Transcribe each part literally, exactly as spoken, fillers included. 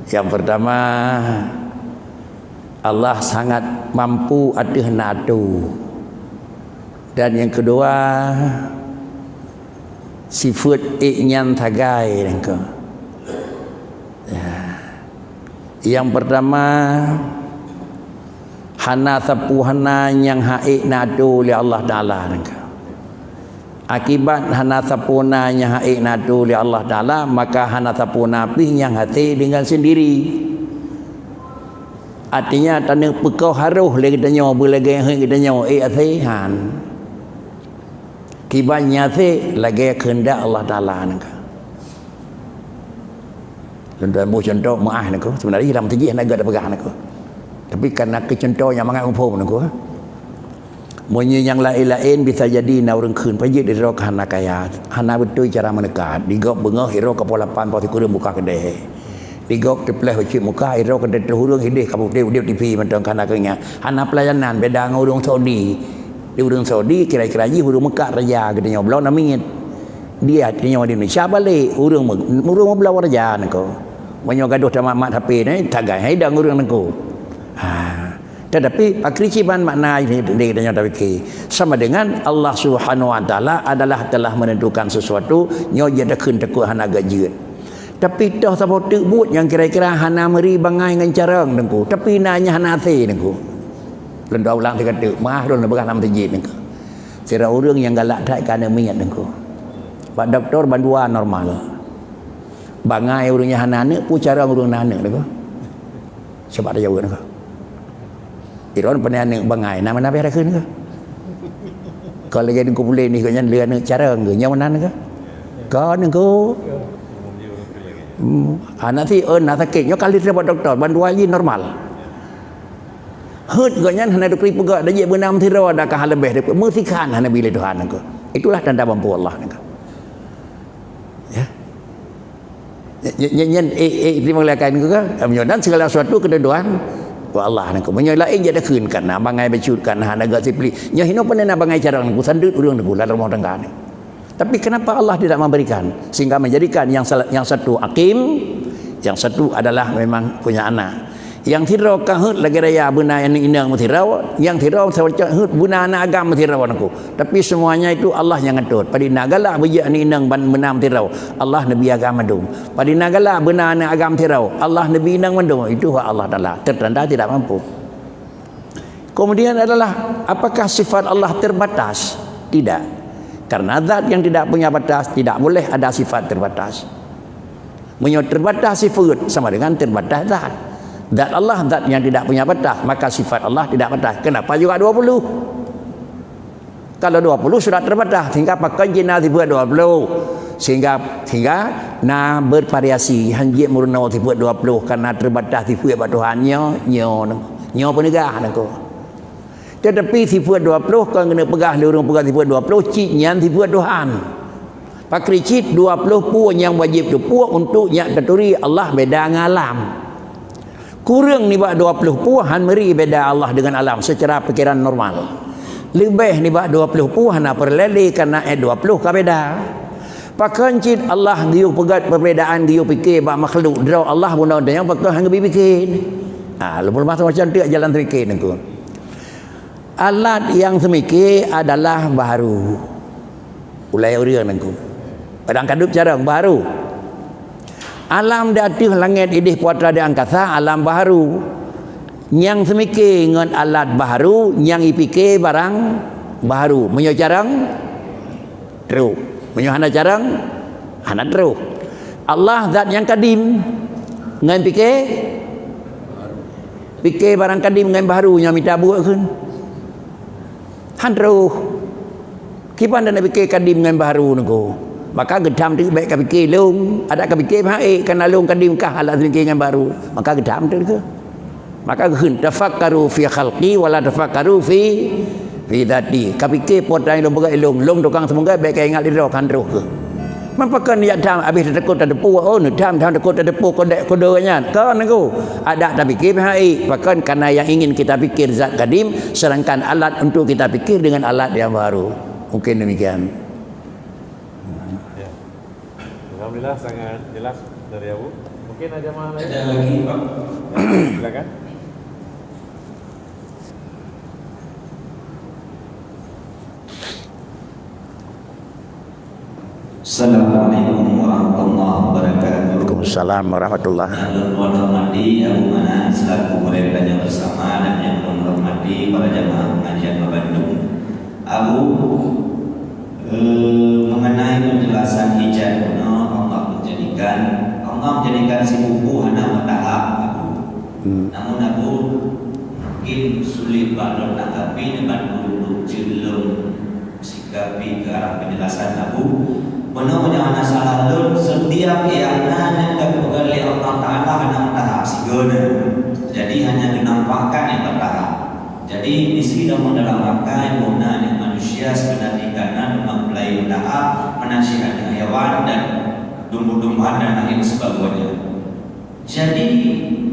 Yang pertama, Allah sangat mampu ateueh na atô. Dan yang kedua, sifeuet ék nyan sagai nangka. Ya. Yang pertama, hana sapeue hana nyang hak ék na atô lé Allah Taala nangka. Akibat hana sapeue na nyang hak ék na atô lé Allah Taala, maka hana sapeue na pih nyang hasé dengan sendiri. Artinya, taneuk peukoh harôh lé geutanyoe, beulagée heuet geutanyoe, ék hasé han. Kiban nyang hasé lagée keuheundak Allah Taala nangka. Lôn tuan boh cuntoh meuáh nangka. Sebenarnya dalam teujih hana gata peugah nangka. Tapi karena keu cuntoh nyang mangat muphom nangka. Meunyoe nyang laén-laén bisa jadi na ureuëng kheun, pajoh jeuet sidroe ka hana kaya, hana beutôi cara meuneukat. Di gob beungoh sidroe ka poh lapan poh sikureueng buka keudè. Di gob teupleh bacut muka, sidroe ka teutroh ureuëng sideh ka putéh udeb TV mantong ka hana keunyan. Hana peulayanan, beda ngon ureuëng Saudi. Di ureuëng Saudi kira-kira jih ureuëng Mekah raja geutanyoe bloe na miet. Dia tanyoe di Indonesia balek ureuëng me-, ureuëng meubloe raja nangka. Meunyoe gadoh tamat-mat H P nyan, tagai hai dang ureuëng nangka. Ha. Tetapi pakri cit ban makna ini di tanyoe tapike. Sama dengan Allah Subhanahu Wa Taala adalah telah menentukan sesuatu, nyoe jeuet takheun takot hana gajeuet. Tapi toh saboh teuk buet nyang kira-kira hana meuri bangai ngon carông nangka. Tapi na nyang hana hasé nangka. Lôn dua ulang tiga teuk, mah lôn peugah lam teujih nangka. Sira ureuëng nyang galak that ka aneuk miet nangka. Bak doktor bandua normal. Bangai ureuëng nyang hana aneuk, peue carông ureuëng na aneuk nangka. Coba tayue nangka. Iron pane aneuk bangai, na mana biar kheun ke? Kalau lagi nunggu bulan ni, nyan lé aneuk carông ke, nyawa nan ke? Kon ke? Hmm, anak si, oh, na sakit, nyoe kali dapat doktor, bandua ji normal. Hut gobnyan hana dikri peugah, dah jek beunam tiro, dah ka leubeh, meusikan hana bila Tuhan ke. Itulah tanda mampu Allah ke. Ya. Nyan, nyan, nyan, eh, eh, terima kasih kan, ke? Meunyoe dan segala sesuatu ketentuan wa Allah nangka. Meunyoe laén jak takheun kan, na bangai bacut kan, na gak sipli. Nyoe hino pun na bangai carông nangka, sandut ureuëng nangka, dalam rumah tangga ni. Tapi kenapa Allah tidak memberikan? Sehingga menjadikan yang salah, yang satu hakim, yang satu adalah memang punya anak. Nyang sidroe ka heuet lagée raya beuna aneuk inong meusidroe, nyang sidroe seucok heuet beuna aneuk agam meusidroe nangku. Tapi semuanya itu Allah nyang ngatur. Padina galak beujeuet aneuk inong ban beuna meusidroe, Allah neubri agam mandum. Padina galak beuna aneuk agam sidroe, Allah neubri inong mandum. Itu hak Allah Taala. Tertanda tidak mampu. Kemudian adalah, apakah sifat Allah terbatas? Tidak. Karena zat yang tidak punya batas, tidak boleh ada sifat terbatas. Meunyoe terbatas sifeuet sama dengan terbatas zat. Zat Allah zat yang tidak punya batas, maka sifat Allah tidak batas. Kenapa juga dua puluh? Kalau dua puluh sudah terbatas, sehingga pakon jih na sifeuet dua puluh. Sehingga, sehingga na bervariasi, hanjeuet meurunoe sifeuet dua puluh karena terbatas sifeuet bak Tuhan nyoe, nyoe, nyoe peunegah nangku. Tetapi sifeuet dua puluh kon keuneuk peugah lé ureuëng peugah sifeuet dua puluh cit nyan sifeuet Tuhan. Pakri cit dua puluh peue nyang wajéb teupeue untuk nyak taturi Allah beda ngon alam. Kureueng nibak dua puluh peue han meuri beda Allah dengan alam secara pikiran normal. Leubeh nibak dua puluh peue hana peureulée lé karena ayat dua puluh ka beda. Pakon cit Allah geuyue peugét perbedaan geuyue pike bak makhluk droe Allah bunoe donya pakon han geubri pike. Ah, lôn peuleumbah macam tu jalan pike nangku. Alat nyang seumike adalah baharu. Ulée ureuëng nangku. Padang kadub carông baharu. Alam di ateueh langét ideh putra di angkasa alam baharu. Nyang seumike ngon alat baharu nyang ipike barang baharu. Meunyoe carông, troh. Meunyoe hana carông, hana troh. Allah zat nyang kadim ngon pike, pike barang kadim ngon baharu nyang mita buet kheun. Han troh. Kiban dan pike kadim ngon baharu nangku. Maka geutam tu baik ka pike lông, ada ka pike bahae karena lông kadim kah alat pike ngon baharu. Maka geutam tu ke. Maka geukheun, "Tafakkaru fi khalqi wa la tafakkaru fi, fi dzati." Ka pike po teuh lôn peugah lông, lông tukang seumeugah bék ka ingat lé droe kan troh keuh. Man pakon jak tham habéh teutakot tateupeue, oh, neutham tham takot tateupeue kodek kode nyan. Kon nangku, adak tapike pih hai, pakon karena yang ingin kita pikir zat kadim, sedangkan alat untuk kita pikir dengan alat yang baru. Mungkin demikian. Ya. Alhamdulillah, sangat jelas dari Abu. Mungkin ada jamaah lain. Ada lagi, Pak? Silakan. Assalamualaikum warahmatullahi wabarakatuh. Waalaikumsalam warahmatullah. Yang lôn hormati Abu Manan selaku murid belajar bersama dan yang lôn hormati para jamaah pengajian Bandung. Abu, eh, mengenai penjelasan hijab, Allah menjadikan, Allah menjadikan si buku hana mutahap, Abu. Hmm. Namun Abu, mungkin sulit bak lôn tanggapi nibak lôn, lôn ceuleum sikapi ke arah penjelasan Abu. Beuna nyang hana salah lôn, setiap nyang na nyang geupeugah lé Allah Taala hana mutahap sigoe na. Jadi hanya geunampakkan nyang mutahap. Jadi, isi dalam, dalam rangka bunoe manusia sebenarnya karena memang mulai usaha menasihati hewan dan tumbuh-tumbuhan dan lain sebagainya. Jadi,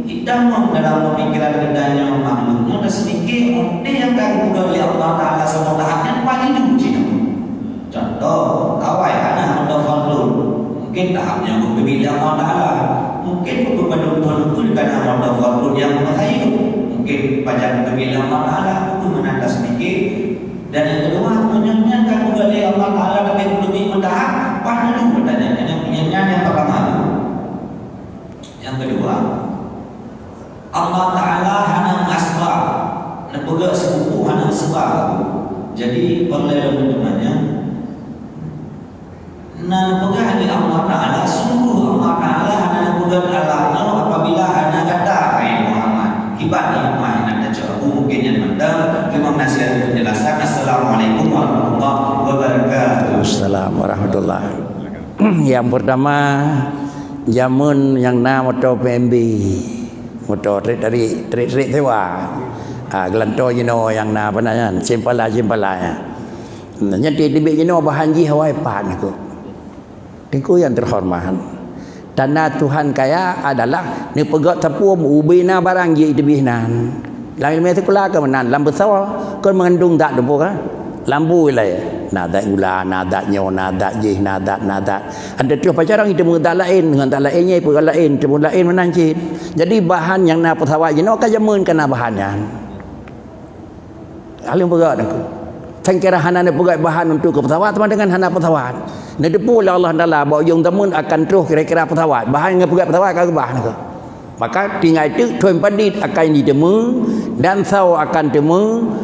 kita mau dalam pemikiran kita yang makhluknya ada sedikit orang yang akan dibuka oleh Allah Taala sama tahapnya paling dulu. Contoh, awai hana meudoa fardhu. Mungkin tahap nyang beubeda Allah Taala. Mungkin beubeda beutôi karena meudoa fardhu nyang meuhayeu. Mungkin pajan beubeda Allah Taala, itu menanda sedikit. Dan yang kedua, meunyoe nyan ka geugalak Allah Taala tapi belum meudoa, paham dulu pertanyaan. Yang, yang, yang pertama tu. Yang kedua, Allah Taala hana asbab. Neupeugah seukupu hana asbab. Jadi, peureulée lôn teumanyong, na neupeugah lé Allah Taala, sungguh Allah Taala hana neupeugah alam nyoe apabila hana gata, hai Muhammad. Kiban hikmah nyang tacok, mungkin nyan mantong. Terima kasih atas penjelasan. Assalamualaikum warahmatullahi wabarakatuh. Assalamualaikum warahmatullahi. Yang pertama, jameun nyang na moto P M B. Moto trek dari, trek-trek sewa. Ah, geulantoe jinoe nyang na apa na nyan, simpala-simpala nyan. Nyan teubiet jinoe bahan jih awai pat niko. Teungku yang terhormat. Tanda Tuhan kaya adalah neupeugah teupuem ubena barang jih teubiet nan. Lam ileumé sikula ka meunan, lam beusoe kon meungandong zat teupeue ka. Lam bu ilée, na zat gula, na zat nyoe, na zat jih, na zat, na zat. Anda troh pacarang itu zat laén, ngon zat laén nyai peugah laén, teupeue laén meunan cit. Jadi bahan nyang na peusawat jinoe ka jameun ka na bahan nyan. Aleueng peugah niko. Sangkira hana neupeugah bahan untuk keu peusawat sama dengan hana peusawat. Neuteupeue lé Allah Taala bahwa ujong zameun akan troh kira-kira peusawat. Bahan nyang peugah peusawat ka geubah niko. Maka tinggai teuk thon padit akan jiteumé dan sawoe akan teumé,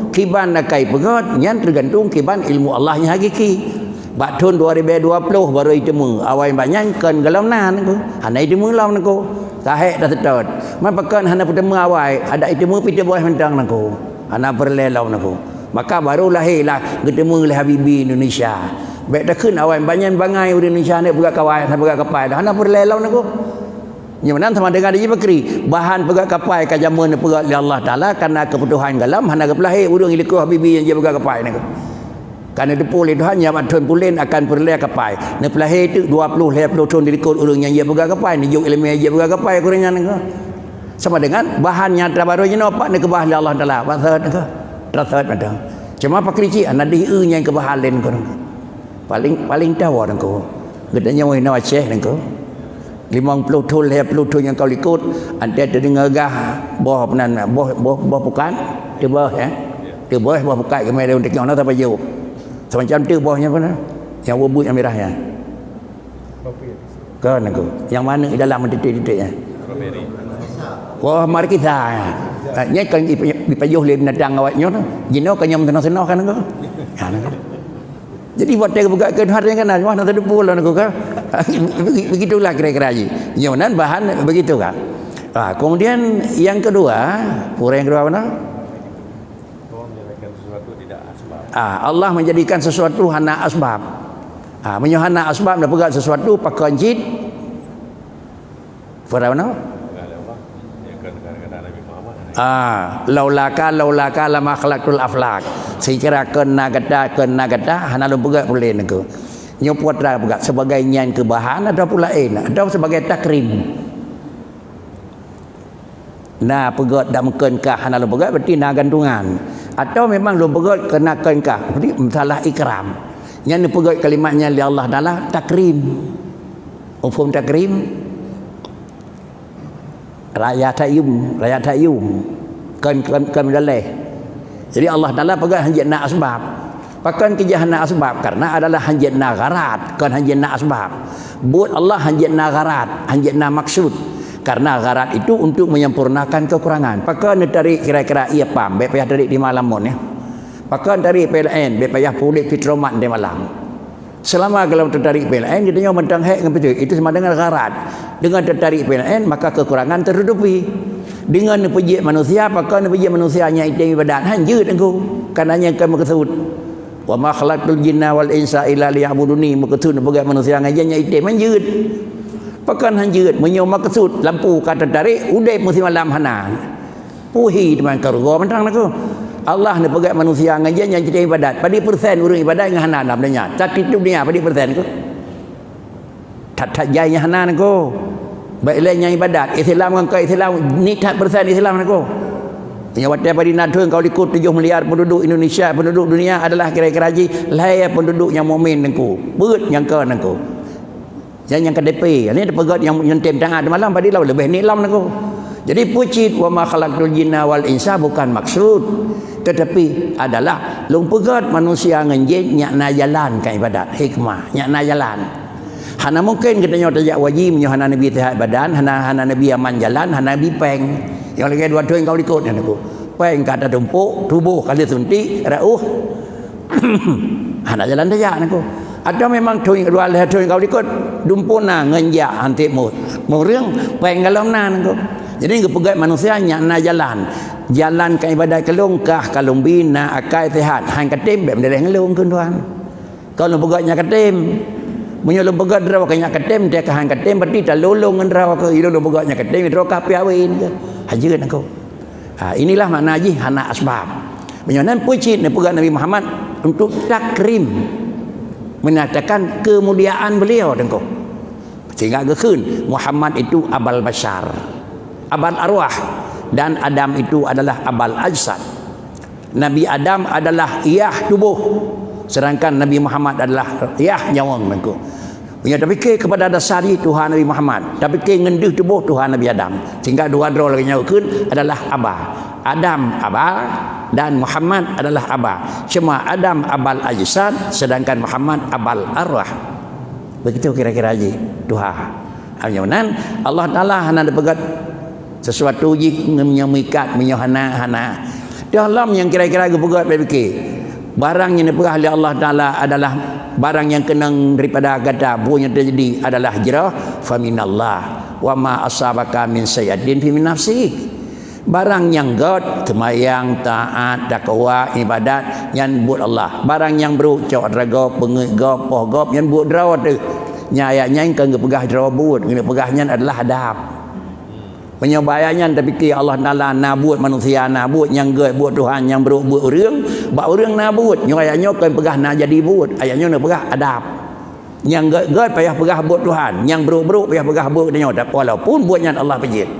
kiban akai peugét, nyan teugantung kiban ilmu Allah nyang hakiki. Bak thon dua ribèe dua ploh barô jiteumé, awai bak nyan kon gohlom na niko, hana jiteumé lom niko. Ka hék taseutôt. Man pakon hana peuteumé awai, adak jiteumé pih teuboh mantong niko. Hana peureulèe lom niko. Maka barô lahé lah geuteumé lé Habibie Indonesia. Bèk takheun awai bak nyan bangai ureueng Indonesia nyoe peugah kawai, hana peugah kapai dah. Hana peureulèe lom niko. Nyoe meunan sama dengan jih pakri. Bahan peugah kapai ka jameun peugah lé Allah Taala, karena keubutuhan gohlom hana geupeulahé ureueng likot Habibie nyang jeuet peugah kapai niko. Ka neuteupeue lé Tuhan, nyan bak thon pulen akan peureulèe kapai. Neupeulahé teuk dua ploh lhèe ploh thon dilikot ureueng nyang jeuet peugah kapai, neujok ileumèe jeuet peugah kapai keu ureueng nyan niko. Sama dengan bahan nyang tabarô jinoe pat neukeubah lé Allah Taala. Bak sot niko. Bak sot mantong. Cuma pakri cit hana deuh nyang keubahan lé niko. Paling, paling tawa niko. Geutanyoe inoe Aceh niko. Limong ploh thon, lhèe ploh thon nyang ka likot, antée teudeungoe gah boh peunan, boh, boh, boh pukat, teuboh, ya. Teuboh boh pukat geumé daun teungoh na tapajoh. Semacam tu boh nyan peunan. Nyang buet-buet nyang mirah nyan. Kon niko. Nyang maneuk di dalam titik-titik nyan. Boh markisa, ya. Nyan kan dipajoh lé binatang awak nyoe. Jinoe kan nyang senoh-senoh kan niko. Ha, niko. Jadi, watèe geupeugah keu Tuhan, kan, wah, na teudeungoe lôn aku, kan. Begitulah kira-kira ji. Nyoe nan bahan begitu, kan. Ah, kemudian yang kedua, ureueng yang kedua mana? Allah menjadikan sesuatu tidak asbab. Ah, Allah menjadikan sesuatu hana asbab. Ah, meunyoe hana asbab, na peugah sesuatu pakon cit. Firaun apa? Ah, laulaka, laulaka lama khalaqtul aflak. Sekira kon na gata, kon na gata, hana lôn peugah pulen niko. Nyoe putra peugah sebagai nyan keu bahan atawa pula laén, atawa sebagai takrim. Na peugah dan kon kah hana lôn peugah, berarti na gantungan. Atawa memang lôn peugah keu na kon kah, berarti masalah ikram. Nyan neupeugah kalimat nyan lé Allah Taala takrim. Mafhum takrim? Raya tayum, raya tayum. Kon, kon, kon meudaleh. Jadi Allah Taala peugah hanjeuet na asbab. Pakon keujah na asbab? Karena adalah hanjeuet na gharat, kon hanjeuet na asbab. Buet Allah hanjeuet na gharat, hanjeuet na maksud. Karena gharat itu untuk menyempurnakan kekurangan. Pakon neutarik kira-kira ie pam, bèk payah tarik di malam mon ya. Pakon tarik P L N, bèk payah puléh Petromax di malam. Selama golom teutarik P L N, geutanyoe mantong hék ngon beutôi. Itu sama dengan gharat. Dengan teutarik P L N, maka kekurangan tertutupi. Dengan neupeujeuet manusia, pakon neupeujeuet manusia nyang item ibadat? Hanjeuet engku. Karena nyang ka meukeusut. "Wa ma khalaqtul jinna wal insa illa liya'buduni." Meukeusut neupeugèt manusia ngon jin nyang item, hanjeuet. Pakon hanjeuet? Meunyoe meukeusut lampu ka teutarik, udép meusimalam hana. Puhi teuma ka rugoe mantong nangku. Allah neupeugèt manusia ngon jin nyang item ibadat. Padum persen ureueng ibadat nyang hana lam donya? Tapi di dunia padum persen ku? That-that jai nyang hana nangku. Bèk lé nyang ibadat, Islam ngon kon Islam, nit that persen Islam nangku. Nyang watèe padum na thôn ka likot tujoh miliar penduduk Indonesia, penduduk dunia adalah kira-kira jih lhèe penduduk nyang mukmin nangku. Beuet nyang kon nangku. Nyang, nyang K T P, ni peugèt nyang, nyang tem tangan di malam padum lom leubeh nit lom nangku. Jadi peue cit, "Wa ma khalaqtul jinna wal insa" bukan maksud, tetapi adalah lôn peugèt manusia ngon jin nyak na jalan ka ibadat, hikmah, nyak na jalan. Hana mungken geutanyoe tajak haji meunyoe hana neubi sihat badan, hana, hana neubi aman jalan, hana neubi péng. Nyang lagèe dua thôn ka likot nyan nangku. Péng ka tatumpok, tuboh ka lheuh suntik, reuôh. Hana jalan tajak nangku. Atawa memang thôn dua lhèe thôn ka likot, dumpeue na ngon jak hanté mo-, mureueng, péng golom na nangku. Jadi geupeugèt manusia nyak na jalan. Jalan ka ibadat keu lôn kah ka lôn bi na akai sihat, han ka tem bèk meudaleh ngon lôn kheun Tuhan. Kon lôn peugèt nyak ka tem. Meunyoe lôn peugèt droe keu nyak ka tem, teuka han ka tem, berarti talôn lôn ngon droe keu, ilôn lôn peugèt nyak ka tem, droe kah piawén keu. Hanjeuet nangku. Ha, inilah makna jih hana asbab. Meunyoe nan peue cit neupeugah Nabi Muhammad untuk takrim, menyatakan kemuliaan beliau nangku. Sehingga geukheun Muhammad itu abal basyar, abal arwah, dan Adam itu adalah abal ajsad. Nabi Adam adalah yah tuboh, sedangkan Nabi Muhammad adalah yah nyawöng nangku. Meunyoe tapike kepada dasar jih tuha Nabi Muhammad, tapike ngon deuh tuboh tuha Nabi Adam, sehingga dua droe lagèe nyoe geukheun adalah aba. Adam aba dan Muhammad adalah aba. Cuma Adam abal ajsad, sedangkan Muhammad abal arwah. Begitu kira-kira jih tuha. Meunyoe nan, Allah Taala hana neupeugèt sesuatu jih nyang meuikat, meunyoe hana, hana. Teuh lom nyang kira-kira geupeugèt bak pike. Barang nyang neupeugah lé Allah Taala adalah barang nyang keunong daripada gata, buet nyang teujadi adalah jroh, "Fa minallah, wa ma asabaka min sayyi'atin fa min nafsik." Barang nyang gèt, seumayang, taat, takwa, ibadat, nyan buet Allah. Barang nyang brôk, cok droe gob, peungeuet gob, poh gob, nyan buet droe teuh. Nyan ayat nyan kon geupeugah droe buet, geupeugah nyan adalah adab. Meunyoe bak ayat nyan tapike Allah Taala na buet manusia, na buet nyang gèt, buet Tuhan, nyang brôk, buet ureueng, bak ureueng na buet. Nyoe ayat nyoe kon peugah na jadi buet, ayat nyoe neupeugah adab. Nyang gèt-gèt payah peugah buet Tuhan, nyang brôk-brôk payah peugah buet geutanyoe, walaupun buet nyan Allah peujeuet.